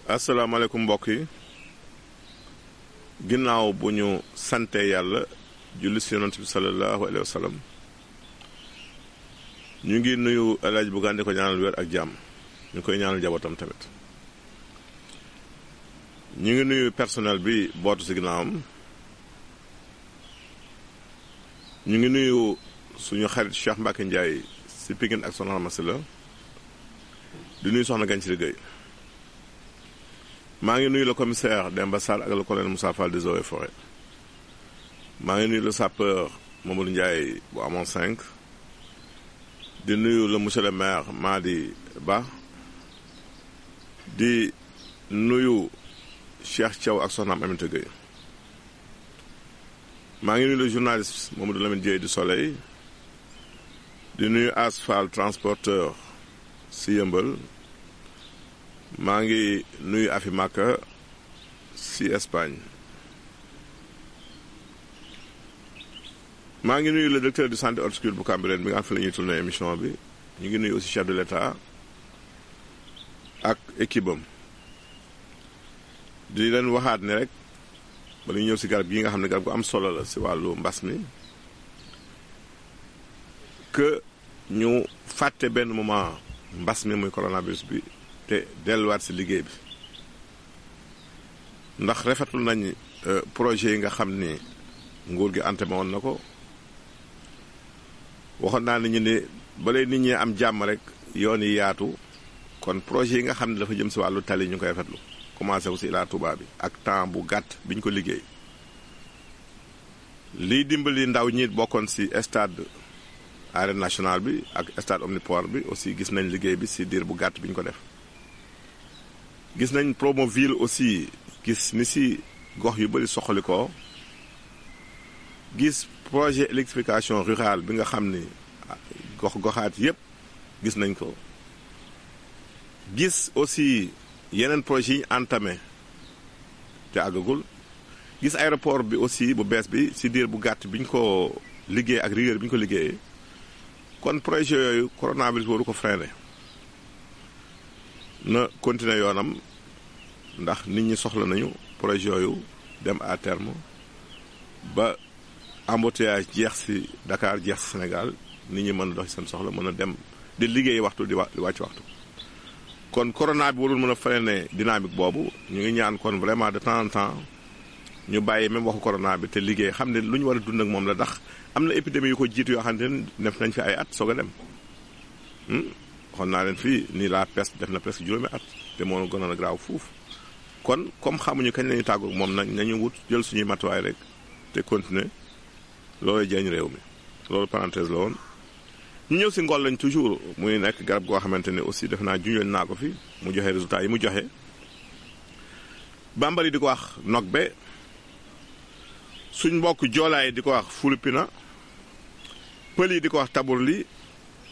asalaamaaleykum mbokk yi ginnaaw bu ñu sante yàlla julli si yonent bi sallallahu alayhi wa sallam ñu ngi nuyu El Hadj Bougane di ko ñaanal wér ak jàmm ñu koy ñaanal njabootam tamit ñu ngi nuyu personnel bi bootu si ginnaawam ñu ngi nuyu suñu xarit Cheikh Mbacke Ndiaye si Pikine ak Soxna Ramasi la di nuyu soxna Gagne Siri Gueye maa ngi nuyu le commissaire Demba Sall ak le colonel Moussa Fall des Eaux et Forêts maa ngi nuyu le sapeur Mamadou Ndiaye bu amoon 5 di nuyu le monsieur le maire Madi Ba di nuyu Cheikh Thiaw ak soxnaam Aminata Gueye maa ngi nuyu le journaliste Mamadou Lamine Dieye du Soleil di nuyu Asphal transporteur si Yëmbal maa ngi nuyu Afi Maka si Espagne maa ngi nuyu le directeur du centre horticole bu Cambérène bi nga xam fi la ñuy tourné émission bi ñu ngi nuyu aussi chef de l'État ak équipe am di leen waxaat ne rek bala ñu ñëw si garab gi nga xam ne garab gu am solo la si wàllu mbas mi que ñu fàtte benn moment mbas mi muy coronavirus bi te delluwaat si liggéey bi ndax rafetlu nañ projet yi nga xam ni nguur gi entamé woon na ko waxoon naa ne ñu ne balay nit ñi am jàmm rek yoon yi yaatu kon projet yi nga xam ne dafa jëm si wàllu tali ñu koy rafetlu commencé aussi Ila Touba bi ak temps bu gàtt bi ñu ko liggéey liy dimbali ndaw ñi bokkoon si stade arène nationale bi ak stade omniport bi aussi gis nañ liggéey bi si diir bu gàtt bi ñu ko def gis nañ Promoville aussi gis ni si gox yu bëri soxali ko gis projet électrification rurale bi nga xam ni goxaat yépp gis nañ ko gis aussi yeneen projet yi entamé te àggagul gis aéroport bi aussi bu bees bi si diir bu gàtt bi ñu ko liggéey ak rigueur bi ñu ko liggéeyee kon projet yooyu coronavirus waru ko freiné na continuer yoonam ndax nit ñi soxla nañu projet yooyu dem à terme ba embouteillage jeex ci Dakar jeex ci Sénégal nit ñi mën a dox seen soxla mën a dem di liggéey waxtu di wàcc waxtu kon corona bi warul mën a freiner dynamique boobu ñu ngi ñaan kon vraiment de temps en temps ñu bàyyi même waxu corona bi te liggéey xam ne lu ñu war a dund ak moom la ndax am na épidémie yu ko jiitu yoo xam ne def nañ fi ay at soog a dem waxoon naa leen fii nii la peste def na presque juróomi at te moo gënoon a graaw fuuf kon comme xamuñu kañ lañu tàggu moom nañu wut jël suñuy matuwaay rek te continuer loolu jëriñ réew mi loolu parenthèse la woon ñu ñëw si ngologne toujours muy nekk garab goo xamante ne aussi def naa junjoon naa ko fi mu joxe résultat yi mu joxe bambara yi di ko wax nogbe suñ mbokk joolaay di ko wax fulupina pël yi di ko wax taburli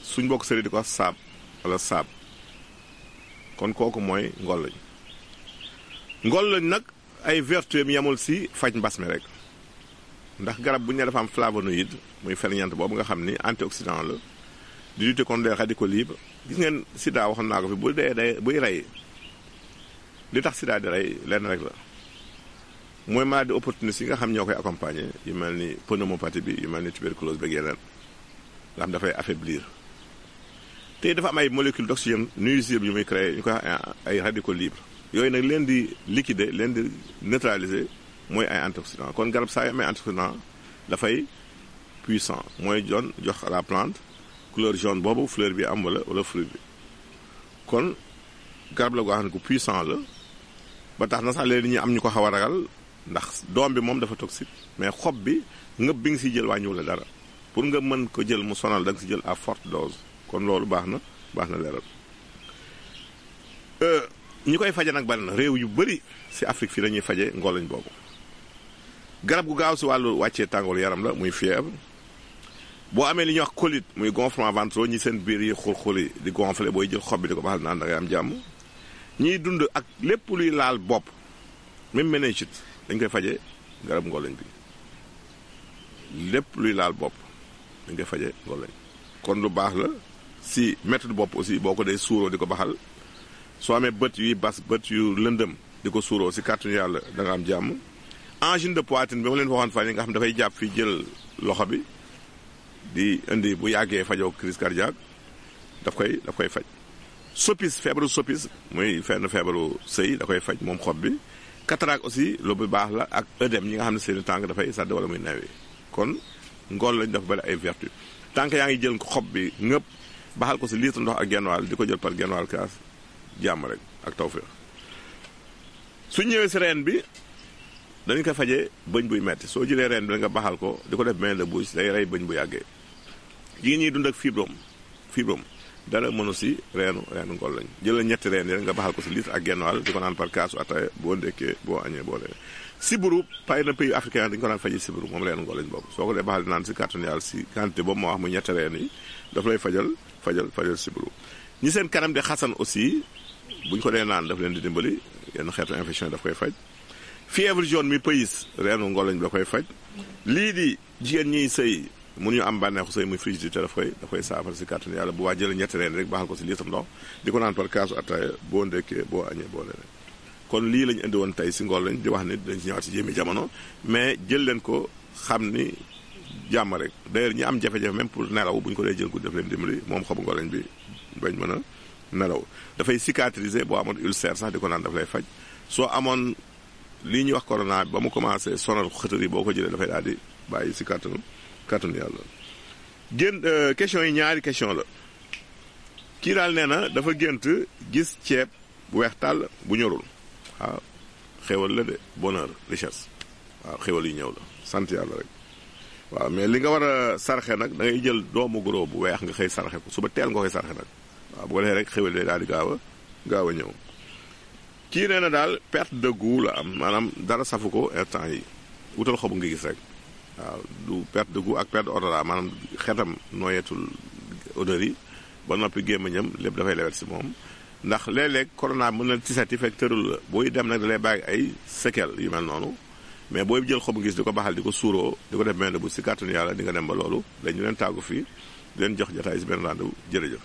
suñ mbokk sëri di ko wax saab wala saab kon kooku mooy ngologne nag ay vertu mi yamul si faj mbas mi rek ndax garab bu ñu ne dafa am flavonoïde muy ferñeent boobu nga xam ni antioxydant la di lutter contre les radicaux libres gis ngeen sida waxoon naa ko fi buy rey li tax sida di rey lenn rek la mooy maladie opportuniste yi nga xam ñoo koy accompagner yu mel ni pneumopathie bi yu mel ni tuberculose beeg yeneen nga xam dafay affaiblir te dafa am ay molécules d'oxygène nuisibles yu muy créé ñu koy ay radicaux libres yooyu nag leen di liquider leen di neutraliser mooy ay antioxydant kon garab saa yu amee antioxydant dafay puissant mooy jox à la plante couleur jaune boobu fleur bi am wala fruit bi kon garab la goo xam ne ku puissant la ba tax na sax léegi ñi am ñu ko xaw a ragal ndax doom bi moom dafa toxique mais xob bi ngëb bi nga siy jël wàññiwul la dara pour nga mën ko jël mu sonal da nga si jël à forte dose kon loolu baax na leeral ñi koy faje nag bari na réew yu bëri si Afrique fii dañuy faje ngologne boobu garab gu gaaw si wàllu wàccee tàngoor yaram la muy fièvre boo amee li ñuy wax colite muy gonflement ventreux ñi seen biir yi xul-xuli di gonfler booy jël xob bi di ko baxal naan da ngay am jàmm ñiy dund ak lépp luy laal bopp même méningite dañ koy faje garab ngologne bi lépp luy laal bopp dañ koy faje ngologne kon lu baax la si méthode bopp aussi boo ko dee suuroo di ko baxal soo amee bët yuy bas bët yu lëndëm di ko suuroo si kàttanu yàlla da nga am jàmm. angine de poitrine bi ma leen waxoon fan yi nga xam dafay jàpp fii jël loxo bi di indi bu yàggee fajoo crise cardiaque daf koy faj. soppis feebaru soppis muy fenn feebaru sëy da koy faj moom xob bi. cataracte aussi lu bu baax la ak œdème ñi nga xam ne seen tànk dafay sàdd wala muy newee kon ngool lañ dafa bari ay vertu tànk yaa ngi jël xob bi ngëpp baxal ko si litre ndox ak genn wàll di ko jël par genn wàll kaas jàmm rek ak tawfeex. su ñëwee si reen bi dañ ko fajee bëñ buy metti soo jëlee reen bi nga baxal ko di ko def bain de bouche day rey bëñ bu yàggee. jigéen ñiy dund ak fibrome dara mënu si reenu ngol lañ jëlal ñetti reen yi nga baxal ko si litre ak genn wàll di ko naan par kaasu ataaya boo ndekkee boo añee boo lee siburu pay na pays africain dañu ko naan faji siburu moom reenu ngol lañ boobu soo ko dee baxal di naan si kàttanu yàlla si quantité boobu moo wax mu ñetti reen yi daf lay fajal siburu. ñi seen kanam di xasan aussi buñ ko dee naan daf leen di dimbali yenn xeetu infection daf koy faj. fièvre jaune mi pays reenu ngol lañ da koy faj. lii di jigéen ñiy sëy mënuñu am bànneexu sëy muy frigidité daf koy saafara si kàttanu yàlla bu waa jëlee ñetti reen rek baxal ko si litre ndox di ko naan par kaasu ataaya boo ndekkee boo añee boo leneen. kon lii lañu indi woon tey si ngol lañ di wax ni dañ si ñëwaat si jéemi jamono mais jël leen ko xam ni jàmm rek d'ailleurs ñi am jafe-jafe même pour nelaw bu ñu ko dee jël guddi daf leen dimbali moom xobu ngol lañ bi bañ mën a nelaw. dafay cicatriser boo amoon ulcère sax di ko naan daf lay faj soo amoon lii ñuy wax corona ba mu commencé sonal xëtër yi boo ko jëlee dafay daal di bàyyi si kàttanu yàlla. question yi ñaari question la kii daal nee na dafa gént gis ceeb bu weex tàll bu ñorul waaw xéwal la de bonheur richesse waaw xéwal yi ñëw la sant yàlla rek waaw mais li nga war a sarxe nag da ngay jël doomu goro bu weex nga xëy sarxe ko suba teel nga koy sarxe nag waaw bu ko defee rek xéwal yi daal di gaaw a ñëw. kii nee na daal perte de goût la am maanaam dara safu ko instant yi wutal xobu nga gis rek waaw du perte de goût ak perte d'odorat maanaam xetam nooyeetul odeur yi ba noppi gémmiñam lépp dafay lewet si moom ndax léeg-léeg corona mën na tisati fekk tërul la booy dem nag da lay bàyyi ay séquelles yu mel noonu mais booy jël xobu gis di ko baxal di ko suuroo di ko def benn bu si kàttanu yàlla di nga dem ba loolu dañu leen tàggu fii di leen jox jotaay si benn rendez-vous jërëjëf.